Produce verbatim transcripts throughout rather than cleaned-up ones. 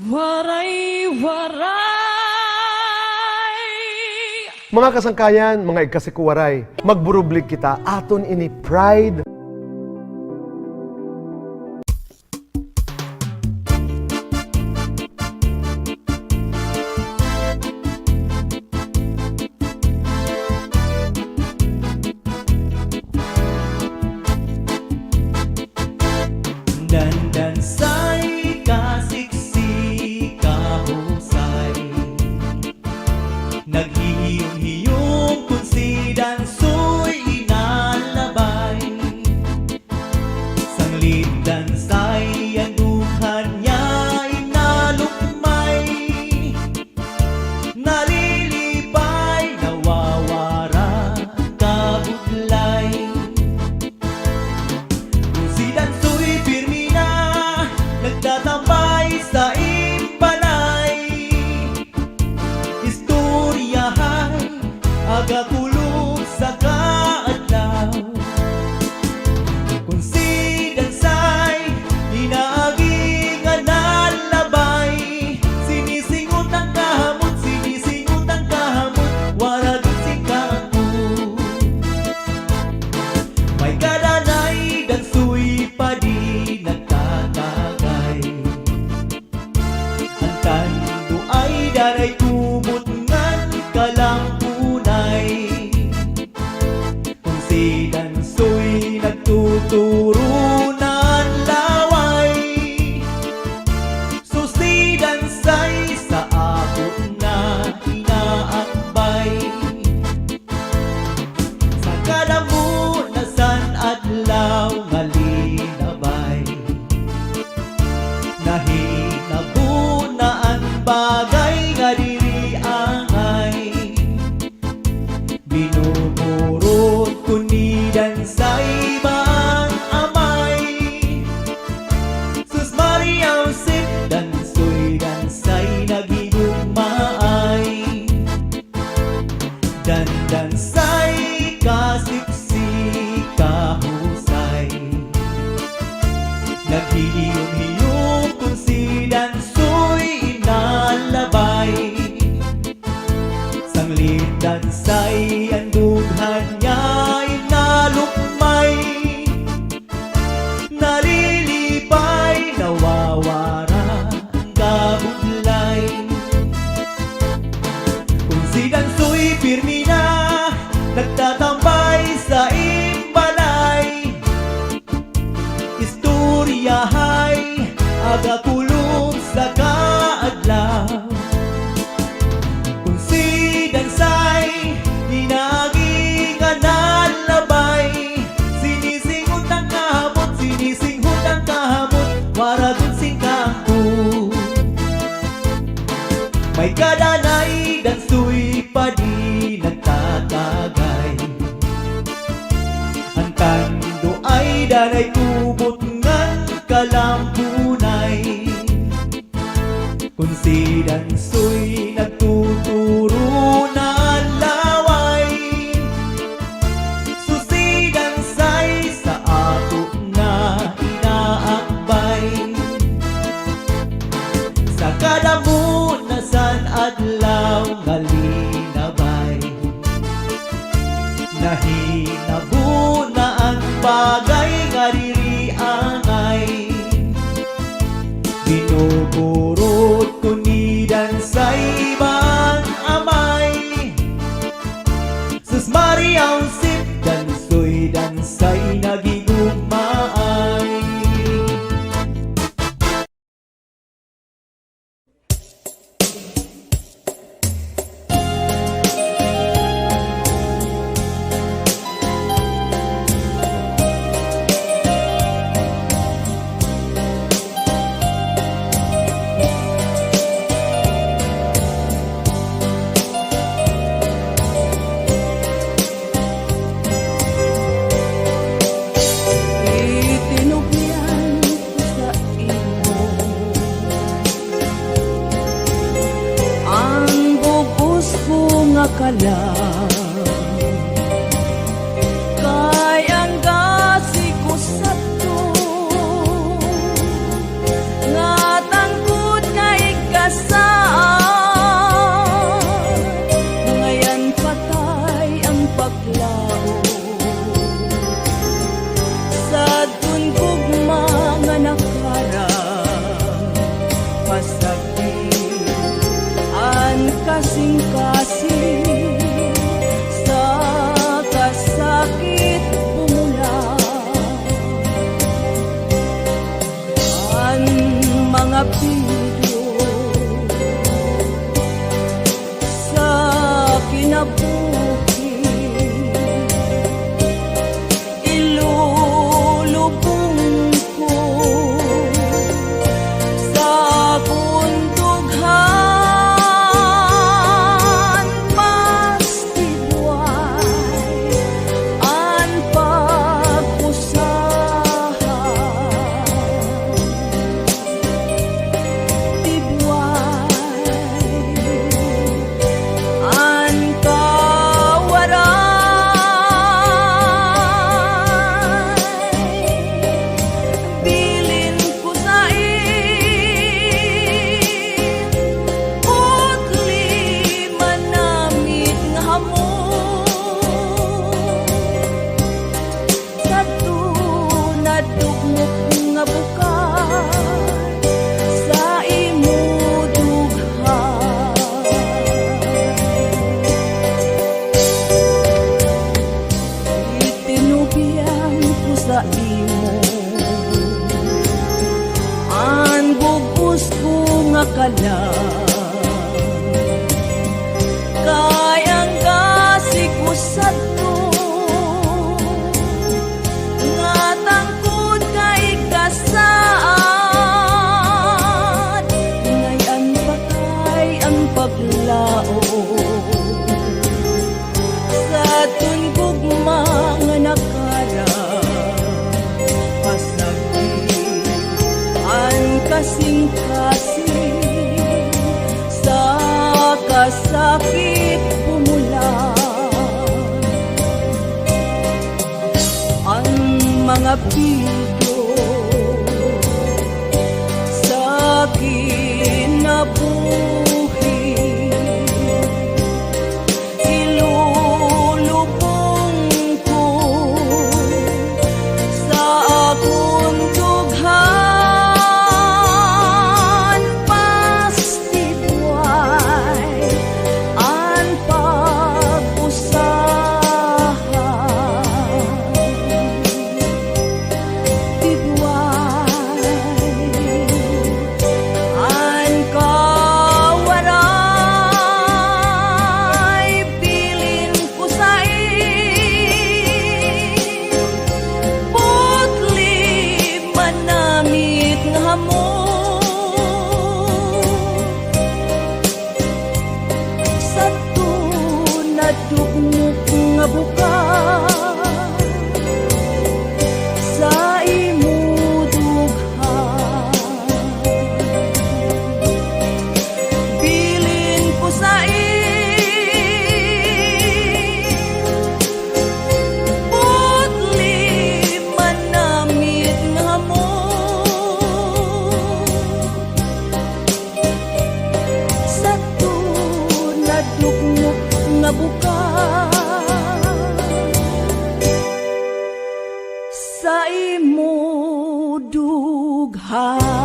Waray, Waray! Mga kasangkayan, mga igkasi ko Waray, magburublig kita, aton ini Pride. Dandansay, kasiksi, kahusay. Naghihiyom-hiyom kon si Dansoy inalabay. Sanglit Dansay, an dughan niya inalukmay. Nalilipay, nawawara an kabudlay. Si Dansoy pirmi na nagtatambay sa im balay. Istoryahay, aga kulop sa kaadlaw. Kon si Dansay, inaagi nga nalabay, sinisingot an kahamot, sinisingot an kahamot, wara gud sing kaangkon. May kadanay, Dansoy pa di nagtatagay. An tanduay, danay kubot ngan kalampunay. Kon si Dansoy nagtuturo na an laway, sus, si Dansay sa ako na inaakbay. Sa kadamo na san adlaw nga linabay, nahinabo na an bagay nga diri angay. Binuburot kon ni Dansay ba an amay. Sus Maria Josep, Dansoy, Dansay, naghigugmaay. Dandansay, kasiksi, kahusay. Naghihiyom-hiyom kon si Dansoy inalabay. Sanglit Dansay, an dughan niya inalukmay. Nalilipay, nawawara an kabudlay. Kon si Dansoy pirmi na nagtatambay sa im balay. Istoryahay, aga kulop sa kaadlaw. Kon si Dansay, inaagi nga nalabay, sinisingot an kahamot, sinisingot an kahamot, wara gud sing kaangkon. May kadanay, Dansoy pa di nagtatagay. An tanduay, danay kubot ngan kalampunay. Kon si Dansoy nagtuturo na an laway, sus, si Dansay sa ako na inaakbay. Sa kadamo na san adlaw nga linabay, nahinabo na an bagay nga diri angay. Binuburot kon ni Dansay ba an amay. Sus Maria Josep, Dansoy, Dansay, naghigugmaay. Itinubyan ko sa imo an bug-os ko nga kalag, kay an gasi ko sadto nga tangkod kay Sakit an kasingkasing sa kasakit bumula. An mga bilog sa kinabuhi, ilulubong ko sa akon dughan, mas tibway an pag-usahan. Tibway an kawaray. Bilin ko sa im putli, manamit nga hamot. Sadto nadugmok nga bukal sa imo dughan. Itinubyan ko sa imo an bug-os ko nga kalag. Kay an kasig ko sadto nga tangkod kay kasaad, ngay-an pa kay an paglaom sadton gugma nga nakarang. Pasagdi an kasingkasing sa kasakit bumulan. An mga bilog sa kinabuhi, ilulubong ko sa akon dughan, pas tibway an pag-usahan. Tibway an kawaray, bilin ko sa im putli, manamit nga hamot. Sadto nadugmok nga bukal sa imo dughan. Bilin ko sa im putli, manamit nga hamot. Sadto nadugmok nga bukal sa imo dughan.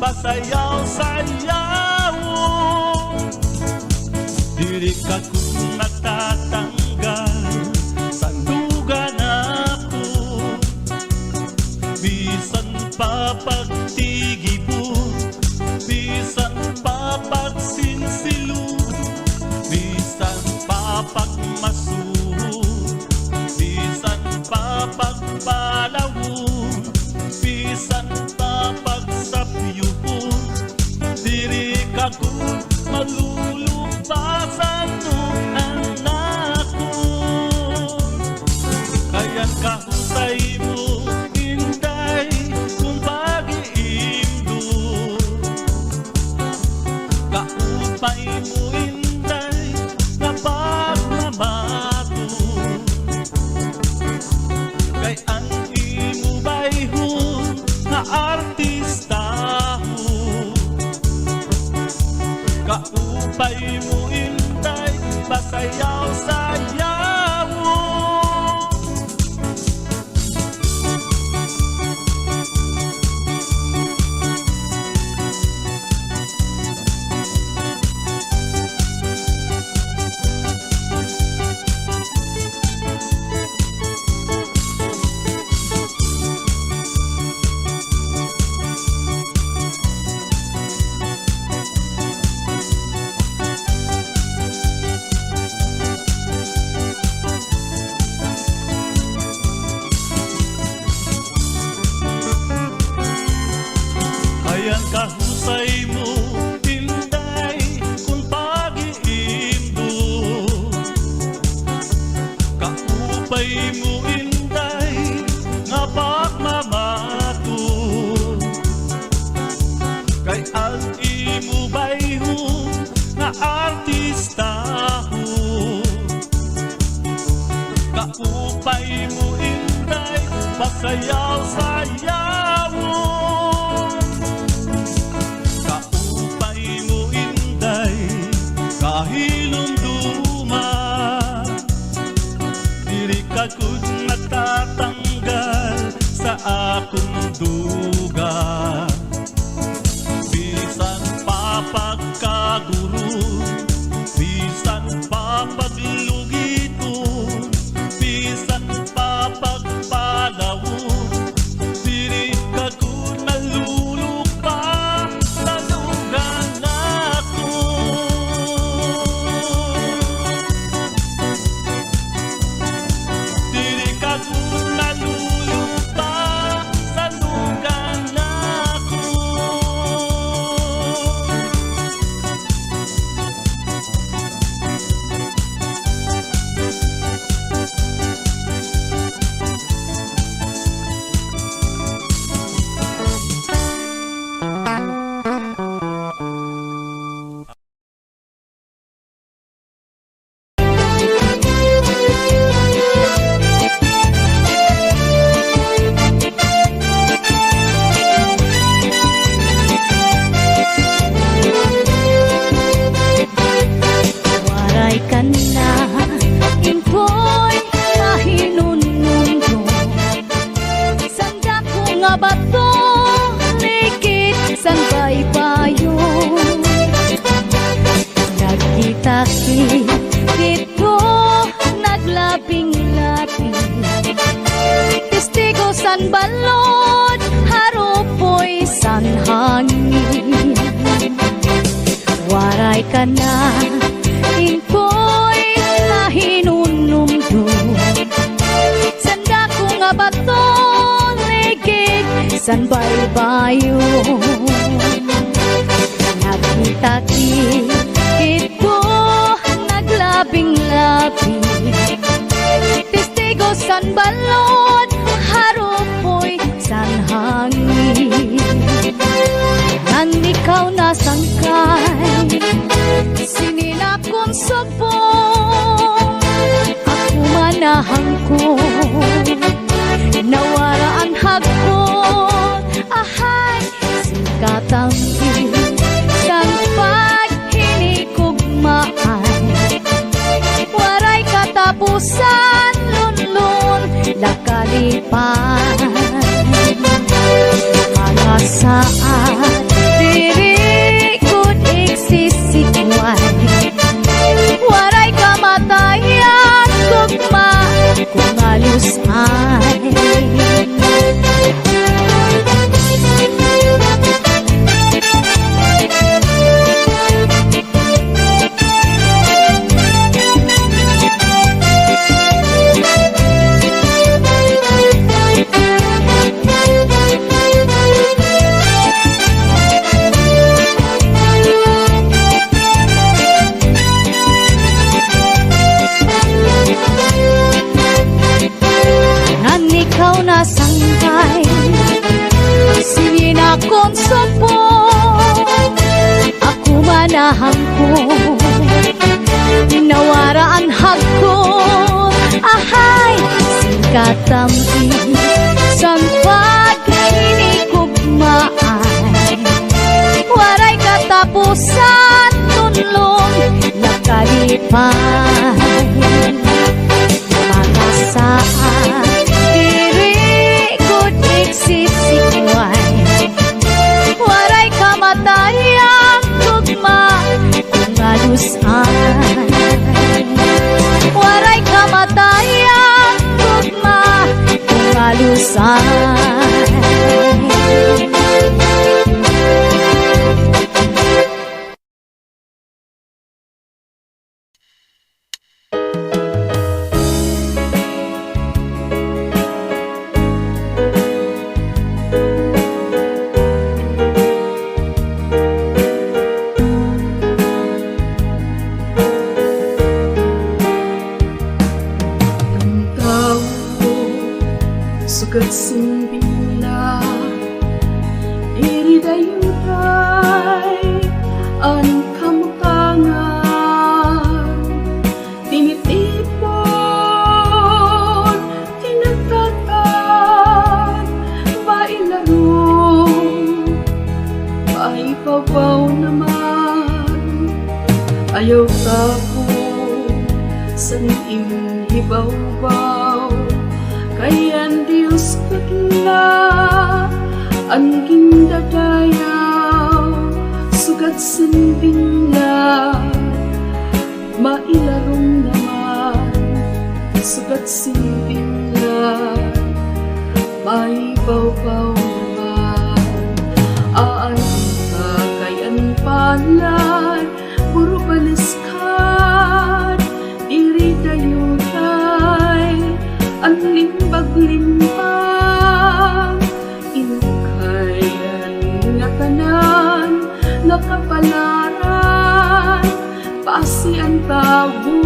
Pasayaw-sayawon, diri ka gud matatanggal, sandugan ako. Bisan pa pagtigibon, bisan pa pagsinsilon, bisan pa pagmasuhon, bisan pa pagpalawon, bisan pa pagsapyuhon, diri ka gud malulupasan, o anak ko. Kay an kahusay mo, Inday, kon pag-iimdon, kaupay mo, Inday, nga pagmamatud. Kay an imo bayhon nga artistahon, kaupay mo, Inday, pasayaw-sayawon. Kay an kahusay mo, Inday, kon pag-iimdon, kaupay mo, Inday, nga pagmamatud. Kay an imo bayhon nga artistahon, kaupay mo, Inday, pasayaw-sayawon. Kaupay mo, Inday, kahilumduman, diri ka gud matatanggal sa akon duga. Bisan pa pagkaguron, bisan pa paglugiton, bisan pa pagpalawon, diri ka gud malulupa, salugan ako. Diri ka gud malulupa, salugan ako. Waray ka na, Intoy, mahinunumdom. San dako nga bato, ligid san baybayon. Nagkita kita didto, naglabing-labi. Testigo san balod, harupoy san hangin. Waray ka na, Intoy, mahinunumdom. San dako nga bato, ligid san baybayon. Nagkita kita didto, naglabing-labi. Testigo san balod, harupoy san hangin. Ngan ikaw nasangkay sini nakon sugbon, ako man nahangkot, nawara an hagkot, ahay, sin katampi san paghinigugmaay. Waray katapusan, lunlon, lakalipan. Mga saad, Supot, ako man nahangkot, nawara an hagkot, ahay, sin katam-is, san paghinigugmaay, waray katapusan, tunlong nakalipay. Makasaad, diri gud igsisikway. Waray kamatay an gugma kon alus-ay. Waray kamatay an gugma kon alus-ay. An tawo sugad sin binla, diri dayon, day, an kamutangan. Tinitipon, tinatatag, mailarong, maibabaw naman. Ayaw tapon san im hibawbaw, kay an Diyos gud la an gindadayaw, sugad sin binla, mailarong naman, sugad sin binla, maibawbaw naman. An kakayan palad, puro baliskad, diri dayon, day, an limbag-limbag, in-o kay an ngatanan nga kapalaran, basi an tawo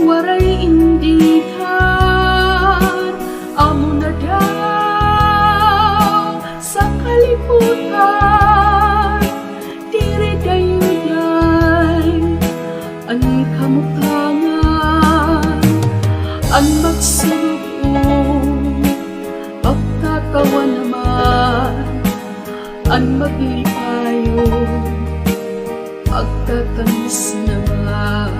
waray indikhan, amo na daw sa kalibutan. Diri dayon, day, an kamutangan, an magsurub-ob, magtatawa naman, an maglipayon, magtatamis naman.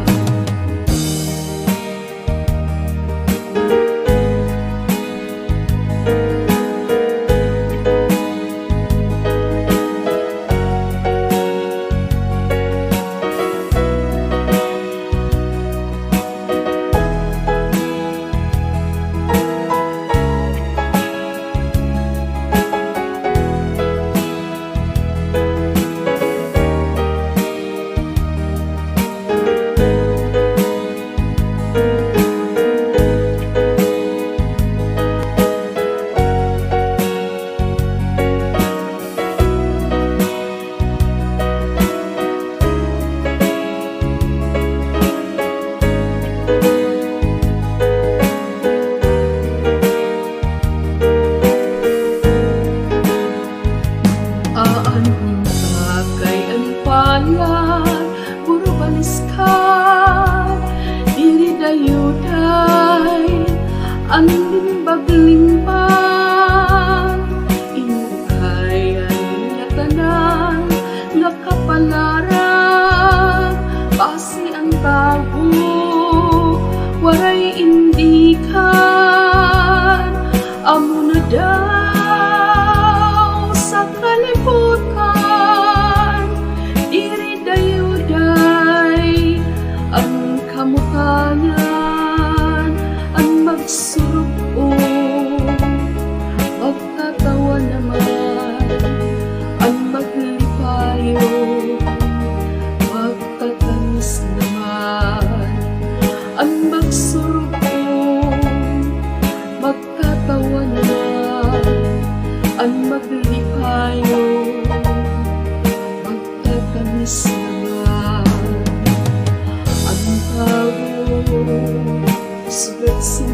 An unta kay an palad, puro baliskad, diri dayon, day, an limbag-limbag, in-o kay an ngatanan nga kapalaran, basi an tawo waray indikhan, amo na daw sa kalibutan. Diri dayon, day, an kamutangan, an magsurub-ob, magtatawa naman, an maglipayon, magtatamis naman, an magsurub-ob, magtatawa naman, an maglipayon, magtatamis naman. An tawo sugad sin